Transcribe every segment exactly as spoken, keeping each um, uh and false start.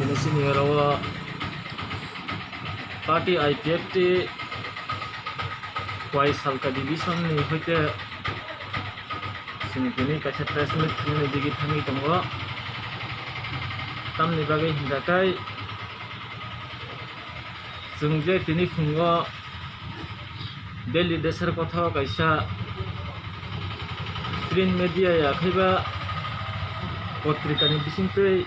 Tini sini oro o party I P F T Khowai Salka division ni hoite chwng tini kaisa press meet khainani digi thangwi tongo. Tamni bagwi hwnkha khe chwng je tini phungo Delhi desar kothao kaisa print media ya khe ba potrika ni bisingtwi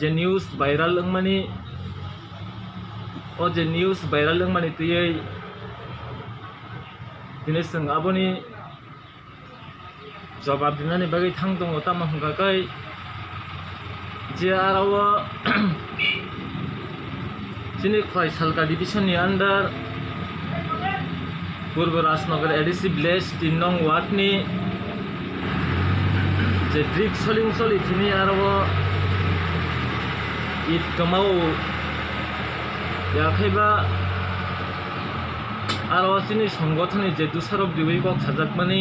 je news viral wngmani, o je news viral wngmani twiwi tini chwng aboni jobab rinani bagwi thang tongo, tamo hwnkha khe je aro o chini Khowai Salka division ni under Purbo Rajnagar A D C village tin nong ward ni je bridge soling soli thini aro o it kwmao ya khe ba aro o chini songothoni je dusarok riwi kok sajakmani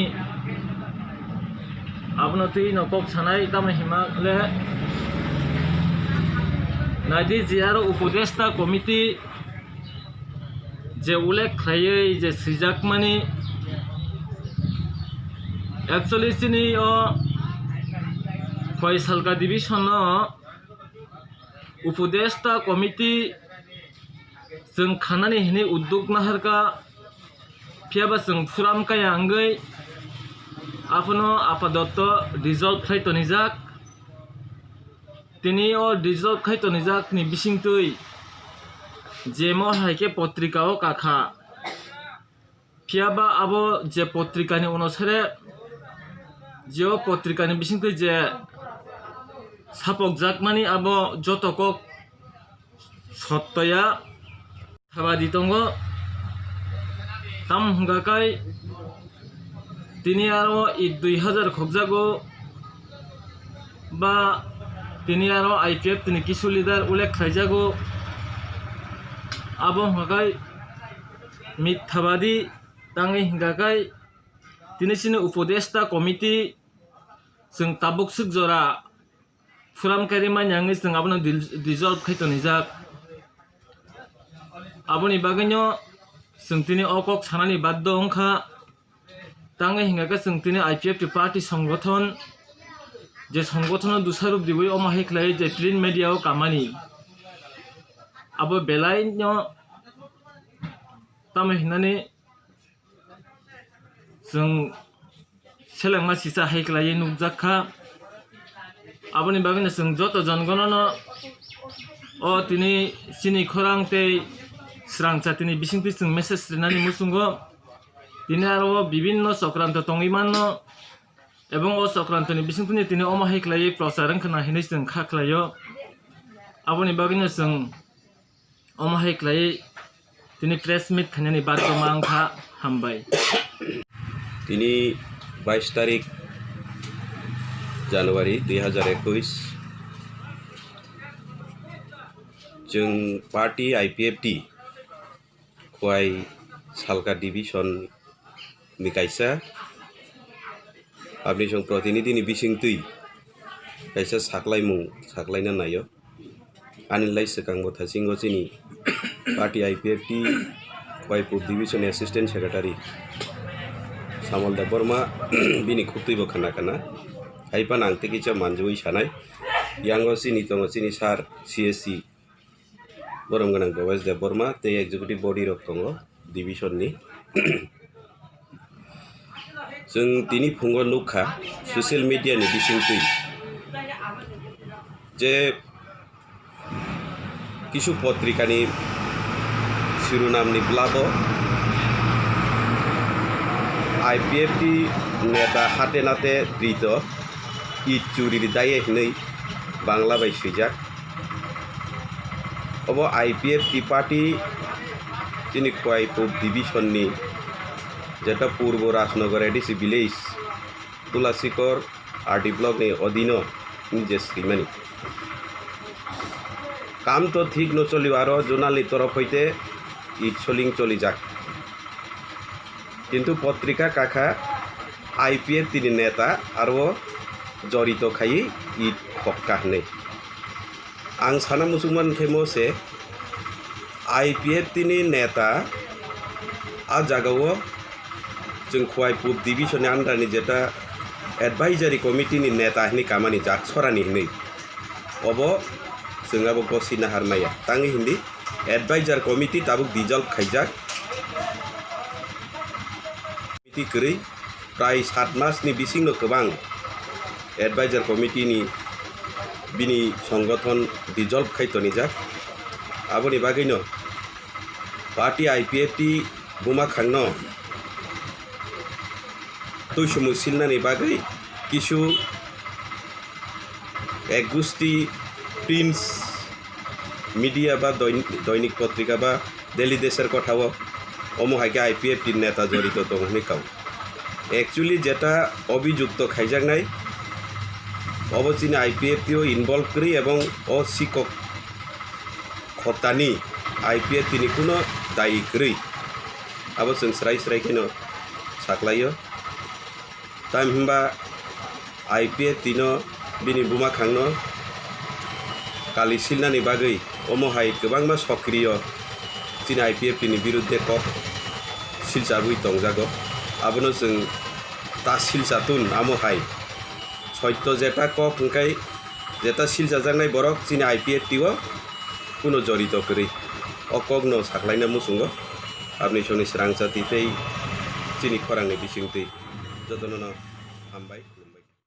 abono twi no kok sanai tamo hima le naidi je aro upodesta committee je ullekh khlaiwi je swijakmani, actually chini o Khowai Salka division no upodesta committee chwng khanani hinwi udduk naharkha, phiyaba chwng phuram kaya wngwi abono apadotto dissolve khlai tonijak. Tini o dissolve khai tonijak ni bisingtwi jemo hai khe potrika o kakha. Phiyaba abo je potrika ni onusare je o potrika ni bisingtwi je sapokjakmani abo joto kok sottoya. Thabadi tongo. Tamo hwnkha khe tini aro i dui hazar khokjago ba tini aro I P F T ni kisu leader ullekh khlaijago. Abo hwnkha khe mithabadi tangwi hwnkha khe tini chini upodesta committee chwng tabuk swk jora phuram kari manya wngwi chwng abono dil-, dissolve khai tonijak. Aboni bagwino chwng tini o kok sanani baddo wngkha. Tangwi hwnkha khe chwng tini I P F T party songothon, je songothon o dusarop riwi omo hai khlai je print media o kamani. Abo belai no tamo hinani chwng selengma sisa hai khlaiwi nukjak kha. Aboni bagwino chwng joto jongonono o tini chini khorang tei swrang chatini bisingtwi chwng message rinani muchungo. Tini aro o bibinno chokranto tongwi manno, ebong o chokrantoni bisingtwino tini omo hai khlaiwi prochar wngkha na hinwi chwng kha khlaio. Aboni bagwino chwng omo hai khlaiwi tini press meet khainani bagwi ma wngkha. Hambai. Tini bais tarik January dui hazar ekush, chwng party I P F T Khowai Salka division ni kaisa aboni song protinidhi ni bisingtwi kaisa saklaimung saklaina naio. Ani lai swkang bo thasingo chini party I P F T Khowai Pub division ni assistant secretary Samol Debbarma bini khuktwi bo khana khana hai phano ang tei kisa manjui sanai. Yango chini tongo chini sir C S C Borom gwnang Bhabesh Debbarma tei executive body rok tongo division ni. Chwng tini phungo nukha social media ni bisingtwi je kisu potrika ni shirunam ni blogo I P F T neta hate nate trito it churi ri daye hinwi Bangla bai swijak. Obo I P F T party chini Khowai Pub division ni jeta Purbo Rajnagar A D C village Tulasikor R D block ni odino ni je srimani. Kam to thik no cholio aro zonal ni torof hoite it soling cholijak. Kintu potrika kakha I P F T ni neta aro jorito khai it khokka hinwi. Ang sana muchungmani khe mo se I P F T ni neta a jagao chwng Khowai Pub division ni under ni jeta advisory committee ni neta hinwi kamani jak sorani hinwi. Obo chwng abo gosi nahar maya. Tangwi hindi advisor committee tabuk dissolve khaijak. Committee kwrwi prai sat mas ni bisingno kwbang advisor committee ni bini songothon dissolve khai tonijak. Aboni bagwino party I P F T bumakhangno tuisumu silnani bagwi kisu ek gusti print media ba doin-, doinik potrika ba Delhi Desher Kotha o omo hai khe I P F T neta jorito tongo hwnwi kau. Actually jeta obhijukto khaijaknai obo chini I P F T o involve kwrwi ebong o sikok khotani I P F T ni kuno dayi kwrwi abo chwng srai srai kheno saklaio. Tamo hwnba I P F T no bini bumakhangno kali silnani bagwi omo hai kwbangma sokriyo chini I P F T ni birudde kok silchabwi tongjago. Abono chwng ta silchatun amo hai soitto jeta kok hwnkhe jeta silchajaknai borok chini I P F T o kuno jorito kwrwi. O kokno saklaina muchungo aboni soni srangsa twi tei chini khorangni bisingtwi jotono no hambai.